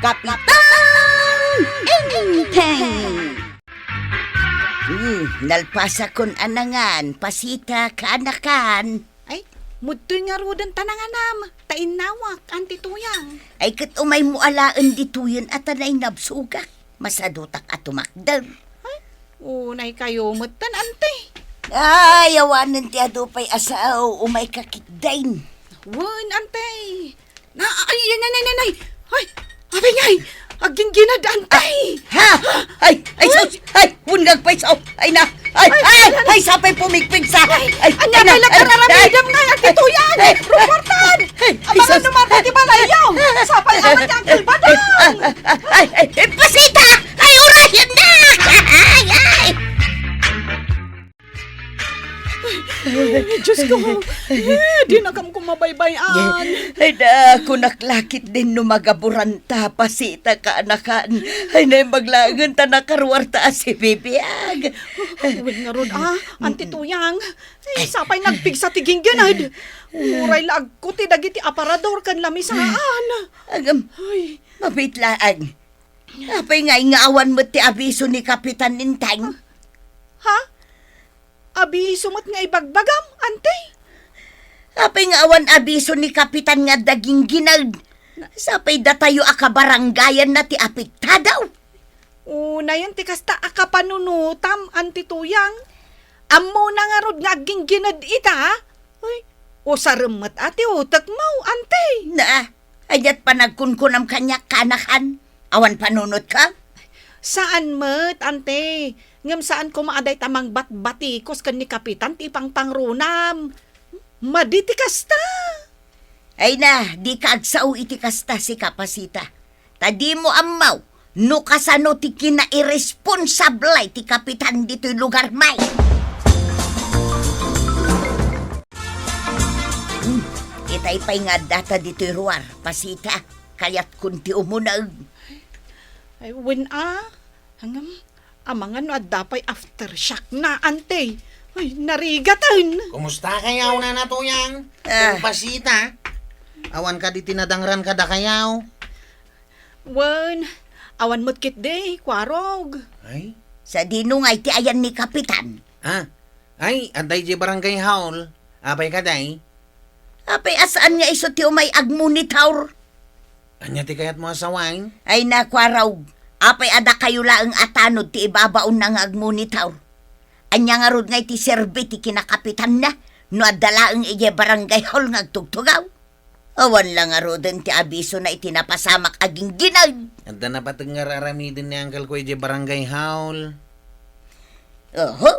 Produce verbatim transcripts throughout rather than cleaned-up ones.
Kapitan Enteng! Hmm, nalpasakon a nangan, pasita, kaanakan. Ay, mudtoy ngaruden ta nanganam, ta innawak, Anti Tuyang. Ay, ket umaymo alaen ditoyen a ta nainabsogak. Masadutak a tumakder. Ay, unay kayo metten, Anti. Ay, awanen ti adu pay a sao, umayka ketdin. Wen, Anti. Na, ay, ay, nay, nay, nay, nay. Ay, apay ngay. Aggingginad, Anti. Ha? Ay, ay, sus. Ay, bungag pay sao. Ay na. Ay, ay, ay, ay, sapay pumigpigsa. Ay, ay, ania ay na, pay ay, nagkararamidam ay, nga, Anti Tuyang. Ay, ay, ruportan. Ay, ay, sus. Amangan no mapay ti balayyo. Sapay awan ti Uncle Badong. Ay, ay, ay, pasita. Ay, urayen na. Ay, ay. Ay, Diyos ko. Eh, di na kam kumabaybay-an. Ay, da, kunak lakit din no magaburanta, pasita, kaanakan. Ay, naimbag laengen ta nakaruarta a sibibiag. Wen ngarud, ah, Anti Tuyang. Ay, sapay nagpigsa ti gingginad. Uray la agkuti dagiti aparador ken lamisaan. Agam, ay, mabit laeng. Apay ngay nga awan met ti abiso ni Kapitan Enteng? Ha? Abiso met nga ibagbagam, Anti? Apay nga awan abiso ni Kapitan nga adda gingginad? Sapay datayo a kabarangayanna ti apektado. Unayen ti kasta a kapanunotam, Anti Tuyang. Ammona ngarud nga aggingginad ita? Ay, usarem met a ti utekmo, Anti. Na, ania't panagkunkunam kaniak, kaanakan? Awan panunotka? Saan met, Anti. Ngem saan koma a dayta mangbatbatikos ken ni Kapitan ti ipangpangrunam. Madi ti kasta. Ay na, dika agsao iti kasta, sika, pasita. Ta dimo ammo no kasano ti kinairesponsable ti kapitan ditoy lugarmi. Hmm, itay pay nga addata ditoy ruar, pasita, kayatkon ti umuneg. Ay, wen a, ngem, amangan no adda pay aftershock na, Anti. Ay, narigaten. Kumusta kayaw, Nana Tuyang? Ah. Ken pasita? Awan kadi ti nadangran kadakayaw? Wen, awan met ketdi, Kuarog. Ay? Sadino ngay ti ayan ni Kapitan? Ah, ay, adda idiay barangay hall. Apay kadi? Apay a saan nga isu ti umay agmonitor? Ania ti kayatmo a sawen? Ay na, Kuarog, apay a dakayo laeng a tanod ti ibabaonna nga agmonitor? Ania ngarud ngay ti serbi ti kinakapitanna no adda laeng idiay barangay hall nga agtugtugaw? Awan la ngaruden ti abisona iti napasamak a gingginad. Adda napateg nga ar-aramiden ni uncle ko idiay barangay hall. Oho,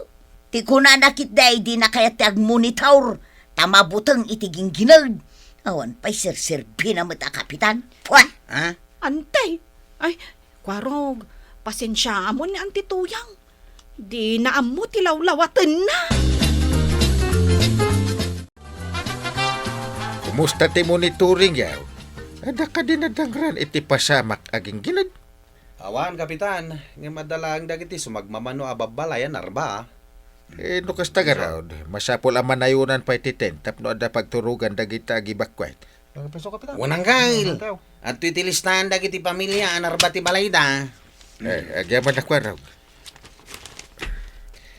ti kunana ketdi, dina kayat ti agmonitor ta mabuteng iti gingginad. Awan pay serserbina met a kapitan. Pua! Ha? Anti! Ay, Kuarog, pasensiaamon ni Anti Tuyang. Dina ammo ti lawlawatenna. Kumusta ti monitoring, yaw? Adda kadi nadangran iti pasamak a gingginad? Awan, Kapitan. Ngem adda laeng dagiti sumagmamano a babbalay a narba. Eh, no kasta garud, masapul a manayonan pay ti tent tapno adda pagturogan dagita agibakwet. Wen, uncle. Adtoy ti listaan dagiti pamilia a narba ti balayda. Eh, agyaman a Kuarog.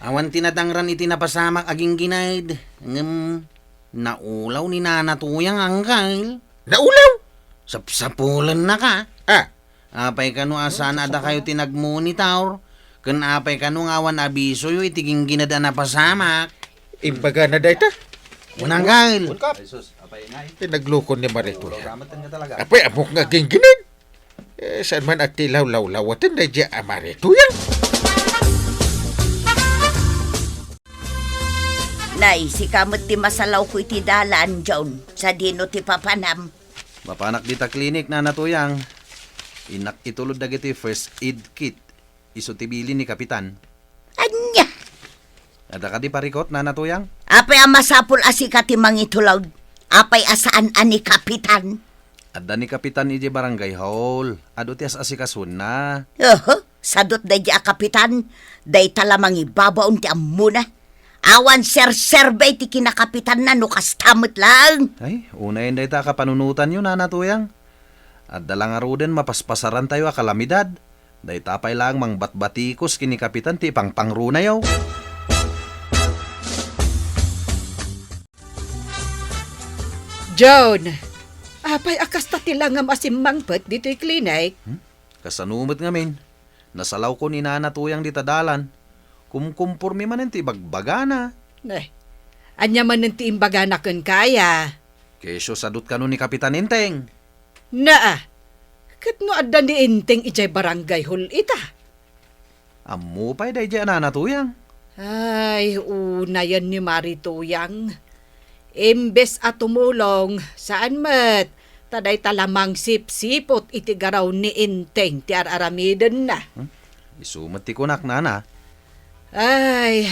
Awan ti nadangran iti napasamak a gingginad, ngem naulaw ni Nana Tuyang, uncle. Naulaw? Sapsapulennaka. Ah. Apay kano a saan a dakayo ti nagmonitor? Ken apay kano nga awan abisoyo iti gingginad a napasamak? Imbagana dayta? Wen, uncle. Ay, sus, apay ngay. Ti naglukon ni Marito yan. Apay, ammok nga gingginad. Eh, saan man a ti lawlawlawaten daydiay a Marito yan? Nay, sika met ti masalawko iti dalan, John. Sadino ti papanam? Mapanak dita klinik, Nana Tuyang. Innak itulod dagiti first aid kit. Isu ti bilin ni Kapitan. Ania? Adda kadi parikut, Nana Tuyang? Apay a masapul a sika ti mangitulod? Apay a saan a ni Kapitan? Adda ni Kapitan idiay barangay hall. Adu ti as-asikasona. Oho, sadut daydiay a Kapitan. Dayta la mangibabaon ti ammona. Awan serserbi ti kinakapitanna no kasta met laeng. Ay, unayen dayta a kapanunotanyo, Nana Tuyang. Adda la ngaruden mapaspasarantayo a kalamidad. Dayta pay laeng mangbatbatikos ken ni Kapitan ti ipangpangrunayo. John, apay a kasta ti langam a simmangpet ditoy klinik? Hmm? Kasano met ngamin? Nasalawko ni Nana Tuyang dita dalan. Kumkumporme manen ti ibagbagana. Eh, ania manen ti imbagana kenka aya? Kesyo sadut kano ni Kapitan Enteng. Naa, ket no adda ni Enteng idiay barangay hall ita? Ammo pay daydiay a Nana Tuyang. Ay, unayen ni Mari Tuyang. Imbes a tumulong, saan met, ta dayta la mangsipsipot iti garaw ni Enteng ti ar-aramidenna. Hmm? Isu met ti kunak, Nana. Ay,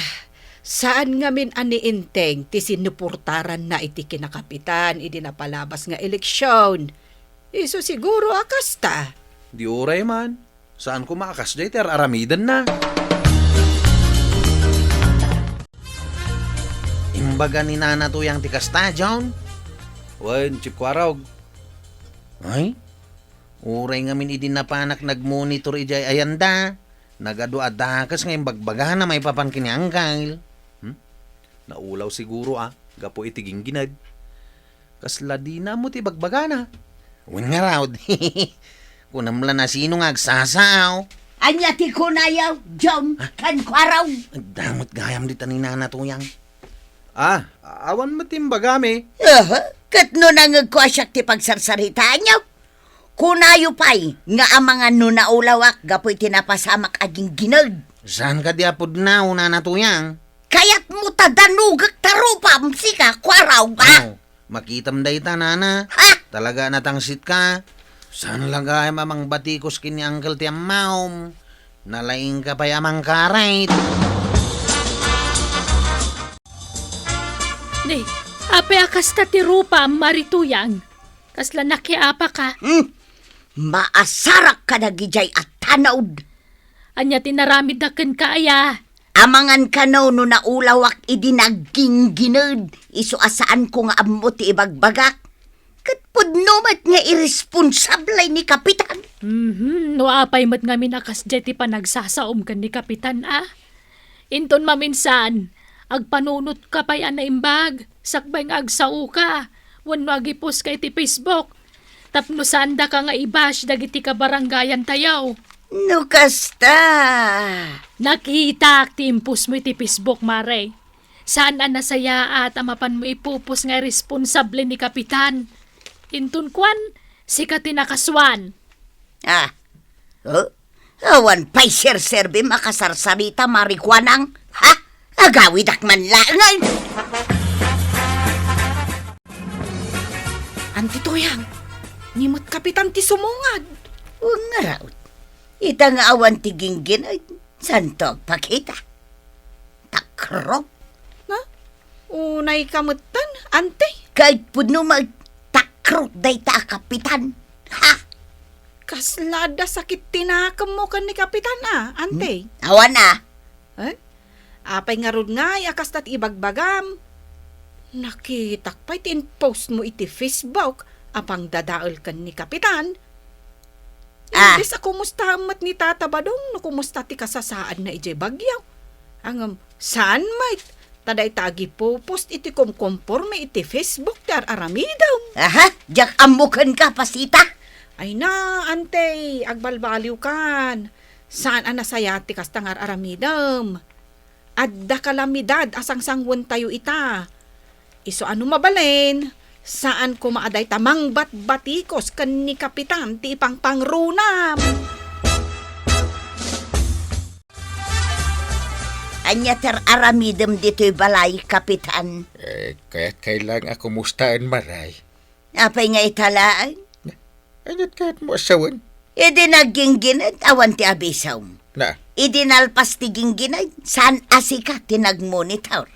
saan ngamin a ni Enteng ti sinuportaranna iti kinakapitan idi napalabas nga eleksion. Isu siguro a kasta. Di uray man. Saan koma a kasdiay ti ar-aramidenna. Imbaga ni Nana Tuyang ti kasta, John? Wen, Chief Kuarog. Ay? Uray ngamin idi napanak nagmonitor idiay ayanda, nagadu a dakes nga imbagbagana maipapan ken ni Angkel. Hmm? Naulaw siguro a, gapu iti ginggined. Kasla dina ammo ti ibagbagana. Wen ngarud. Kunam la nasino nga agsasao. Ania ti kunayo, John, ken Kuarog? Agdamot gayam dita ni Nana Tuyang. Ah, awan met ti imbagami. Aha, ket no nangegko a siak ti pagsarsaritaanyo? Kunayo pay nga amangan no naulawak gapu iti napasamak a ginggined. Saan kadi a pudno, Nana Tuyang? Kayatmo ta danugek ta rupam, sika, Kuarog, a? Oh, makitam dayta, Nana. Ha? Talaga a natangsitka. Saan la gayam a mangbatikos ken ni Angkel ti ammom? Nalaingka pay a mangkarit. Ni, apay a kasta ti rupam, Mari Tuyang? Kasla nakiapaka? Hmm? Maasarak kadagidiay a tanod. Ania ti naramidda kenka aya? Amangan kano no naulawak idi nagginggined, isu a saanko nga ammo ti ibagbagak. Ket pudno met nga irresponsable ni Kapitan. Mhm, no apay met ngamin a kasdiay ti panagsasaom ken ni Kapitan, a? Inton maminsan, agpanunotka pay a naimbag, sakbay nga agsaoka, wenno agiposka iti Facebook, tapno saandaka nga i-bash dagiti kabarangayantayo. No kasta, nakitak ti impostmo iti Facebook, Mare. Saan a nasayaat a mapanmo ipupos nga irresponsable ni Kapitan. Inton kuan, sika ti nakasuan. Ah, oh? Awan pay serserbim a kasarsarita, Mari Kuanang? Ha? Agawidak man laeng. Anti Tuyang, ni met Kapitan ti sumungad. Wen ngarud, ita nga awan ti ginggined, saanto agpakita? Takrot. Na? Unayka metten, Anti? Ket pudno met, takrot dayta a Kapitan. Ha? Kasla adda sakit ti nakemmo ken ni Kapitan a, Anti? Hmm? Awan a. Eh? Apay ngarud ngay a kasta ti ibagbagam? Nakitak pay ti impostmo iti Facebook a pangdadael ken ni Kapitan. Ah. Imbes a kumustaem met ni Tata Badong no kumusta ti kasasaadna idiay bagyo. Ngem, saan met, ta dayta agipopost iti kumkumporme iti Facebook ti ar-aramidem. Aha, diak ammo kenka, Pasita. Ay na, Anti, agbalbaliwkan. Saan a nasayaat ti kasta nga ar-aramidem. Adda kalamidad a sangsanguentayo ita. Isu a no mabalin, saan koma a dayta mangbatbatikos ken ni Kapitan ti ipangpangrunam. Ania ti ar-aramidem ditoy balay, Kapitan? Eh, kayat kay lang a kumustaen, Maray. Apay nga ita laeng? Aniat kayatmo a sawen? Idi nagginggined, awan ti abisom. Na. Idi nalpas ti ginggined, saan a sika ti nagmonitor.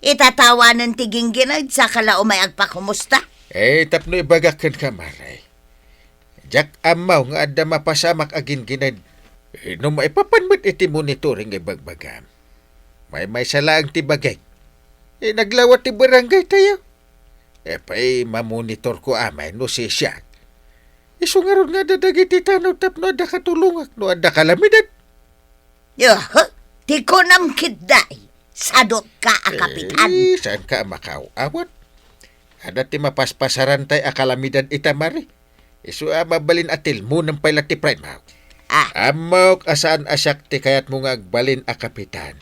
Itatawanen ti ginggined, saka la umay agpakumusta. Eh, tapno ibagak kenka, Maray. Diak ammo nga adda mapasamak a ginggined. Eh, no maipapan met iti monitoring nga ibagbagam. Maymaysa laeng ti bagik. Eh, naglawa ti barangay tayo. Eh, pay, mamonitorko amay no sisiak. Isu ngarud nga adda dagiti tanaw tapno adda katulongak no adda kalamidad. Aha, ti kunam ketdi, sadutka a kapitan. Eh, saanka a makaaw-awat? Adda ti mapaspasarantay a kalamidad ita, Mari. Isu a mabalin a tilmonem pay la ti pride mo. Ah. Ammok a saan a siak ti kayatmo nga agbalin a kapitan.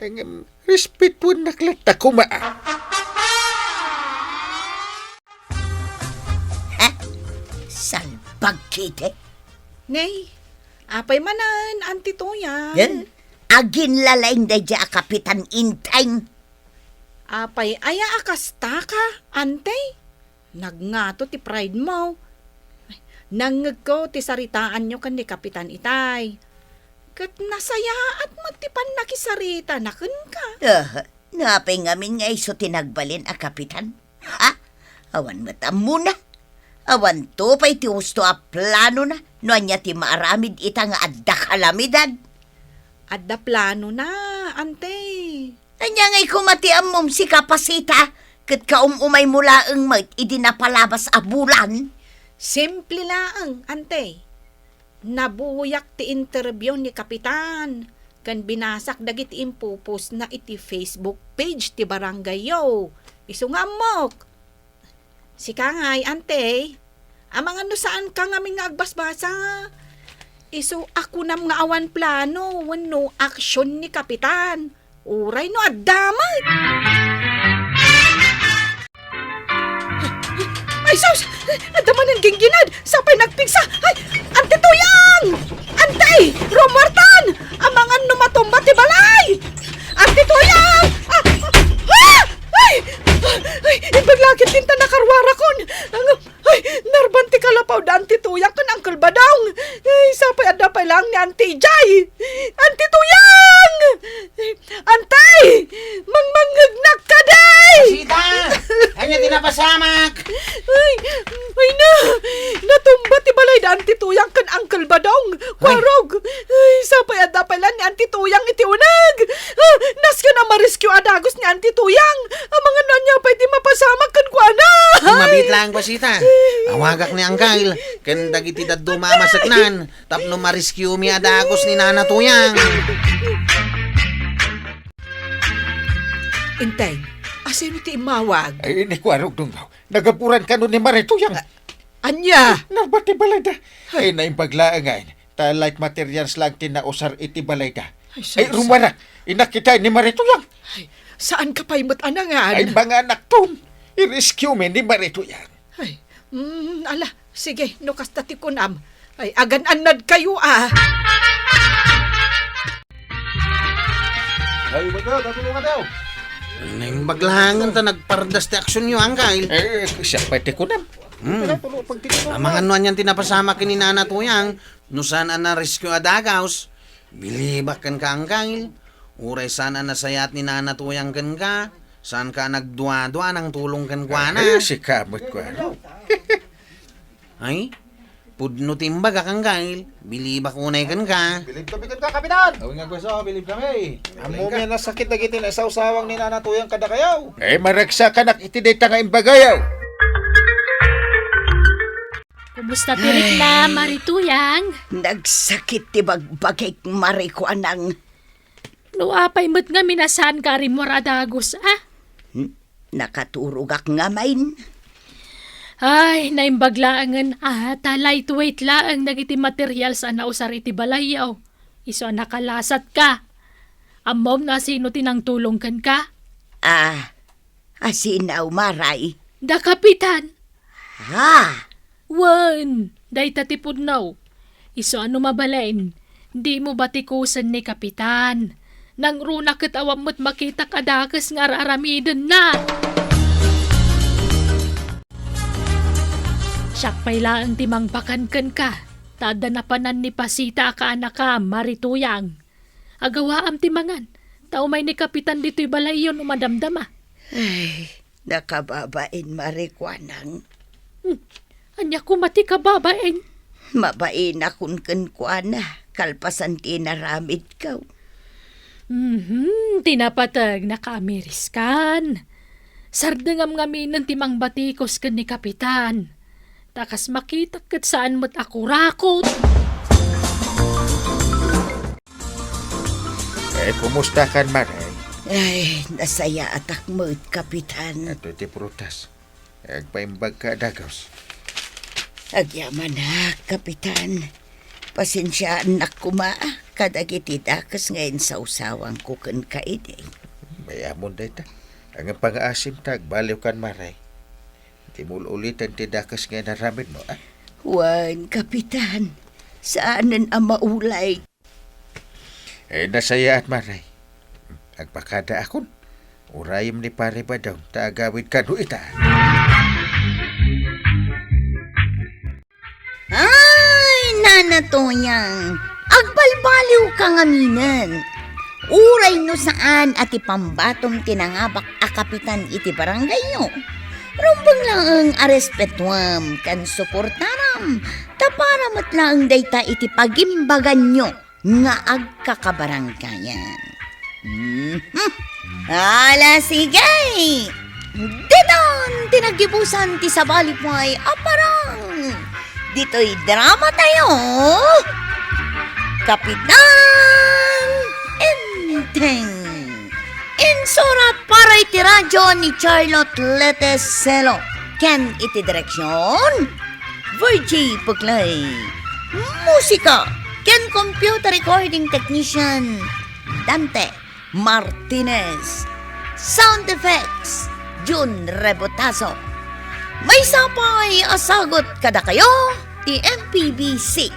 Ay, ngem, respetuennak latta koma, ah. Ha? Salbag kiti. Nay, apay manen, Auntie Tuyang? Yan. Aginlalaing daydiay a kapitan, Enteng. Apay aya a kastaka, Auntie? Nagngato ti pride mo. Ay, nangngegko ti saritaanyo ken ni Kapitan itay. Ket nasayaat met ti pannakisaritana kenka. Ah, napay ngamin nga isu ti nagbalin a kapitan? Ha? Awan met ammona. Awanto pay ti husto a planona no ania ti maaramid ita nga adda kalamidad. Adda planona, Auntie. Ania ngay koma ti ammom, sika, Pasita, ket kaum-umaymo laeng met idi napalabas a bulan? Simple laeng, Auntie. Nabuyak ti interview ni Kapitan, ken binasak dagiti impopostna iti Facebook page ti barangayyo. Isu nga ammok. Sika ngay, Auntie, amangan no saanka ngamin nga agbasbasa. Isu a kunam nga awan plano wenno aksyon ni Kapitan. Uray no adda met. Ay, sus! Adda manen gingginad! Sapay nagpigsa! Ay, Auntie Tuyang! Auntie! Rumuartan! Amangan no matumba ti balay! Auntie Tuyang! Ah! Ah! Ay! Ay! Imbag la ket ti nakaruarakon! Ang, ay! Narban ti kalapaw da Auntie Tuyang ken Uncle Badong! Ay, sapay adda pay laeng ni Auntie Jay! Auntie Tuyang! Auntie! Mangmangngegnak kadi! Pasita! Ania ti napasamak? Ay, ay na! Natumba ti balay da Auntie Tuyang ken Uncle Badong! Ay. Kuarog! Ay, sapay adda pay laeng ni Auntie Tuyang iti uneg! Ah, nasken a ma-rescue a dagus ni Auntie Tuyang! Amangan no ania pay ti mapasamak kenkuana! Ay, mabiit laeng, Pasita. Awagak ni Uncle ken dagiti dadduma a maseknan. Tapno ma-rescue mi a dagus ni Nana Tuyang. Enteng, asino ti immawag? Ay, ni Kuarog Dunggaw. Nagapuran kano ni Mari Tuyang. A-, ania? Narbat ti balayda. Ay, naimbag laeng ngayen. Ta light materials lang ti nausar iti balayda. Ay, ay, sus. Rumuarak. Innak ita ni Mari Tuyang. Ay, saanka pay met a nangan? Ay, mga anakton. I-rescue mi ni Mari Tuyang. Ay, mm, ala, sige, no kasta ti kunam. Ay, agan-annadkayo, a. Ay, baga, tatulungan tayo. Naimbag laeng ta nagpardas ti aksionyo, Uncle. Eh, siak pay ti kunam. Hmm. Amangan no anian ti napasamak ken ni Nana Tuyang, no saan a na-rescue a dagus, bilibak kenka, Uncle. Uray saan a nasayaat ni Nana Tuyang kenka, saanka a nagduadua a nangtulong kenkuana. Ay, sika met, kuana. Ay, pudno ti imbagak, Uncle. Bilibak unay kenka. Bilib kami kenka, Kapitan! Awan nga gusto, bilib kami. Ammo mi a nasakit dagiti naisawsawang ni Nana Tuyang kadakayo. Ay, maragsakanak iti dayta nga imbagayo. Kumusta ti rikna, Mari Tuyang? Nagsakit ti bagbagik, Mari Kuanang. No apay met ngamin a saanka a rimmuar a dagus, a? Hmm, nakaturogak ngamin. Ay, naimbag laengen, a, ta lightweight laeng dagiti materials a nausar iti balayyo. Isu a nakalasatka. Ammom no asino ti nangtulong kenka? Ah, Asino, Mari? Da Kapitan. Ha? Wen, dayta ti pudno. Isu a no mabalin, dimo batikusen ni Kapitan. Nangruna ket awan met makitak a dakes nga ar-aramidenna. Siak pay laeng ti mangbakan kenka, ta adda napanan ni Pasita a kaanakam, Mari Tuyang. Agawaam ti mangan, ta umay ni Kapitan ditoy balayyo no madamdama. Ay, nakababain, Mari Kuanang. Hmm, ania koma ti kababain? Mabainakon kenkuana, kalpasan ti inaramidko. Mhm, ti napateg, nakaamiriskan. Sardengam ngaminen ti mangbatikos ken ni Kapitan. Ta kas makitak ket saan met a kurakot. Eh, kumusta kan, Mare? Ay, nasayaatak met, Kapitan. Ato ti prutas. Agpaimbag ka, dagus. Agyamanak, Kapitan. Pasensiaannak koma kadagiti dakes nga insawsawangko kenka idi. Mayamon dayta. Ngem pangaasim ta agbaliw kan, Mare. Ti mul-ulitan ti dakes nga inaramidmo, a? Wen, Kapitan. Saanen a maulay. Eh, nasayaat, Mare. Agpakadaakon. Urayem ni Pare Badong ta agawid kano ita. Ay, Nana Toyang, agbalbaliw ka ngaminen. Uray no saan a ti pambatom ti nangabak a kapitan iti barangayyo, rumbeng laeng a respetuem ken suportaram, ta para met laeng dayta iti pagimbaganyo nga agkakabaranggayan. Mhm. Ala, sige! Ditan ti naggibusan ti sabali pay a parang. Ditoy drama tayo, Kapitan Enteng. Insurat para iti radyo ni Charlotte Leteselo. Ken iti direksyon, Virgie Puglay. Musika ken computer recording technician, Dante Martinez. Sound effects, Jun Rebotazo. Maysa pay a sagut kadakayo ti M P B C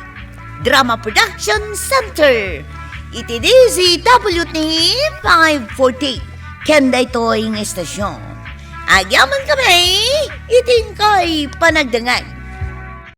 Drama Production Center iti D Z W T five forty. Ken daytoy nga istasyon, agyamankami iti inkay panagdengngeg.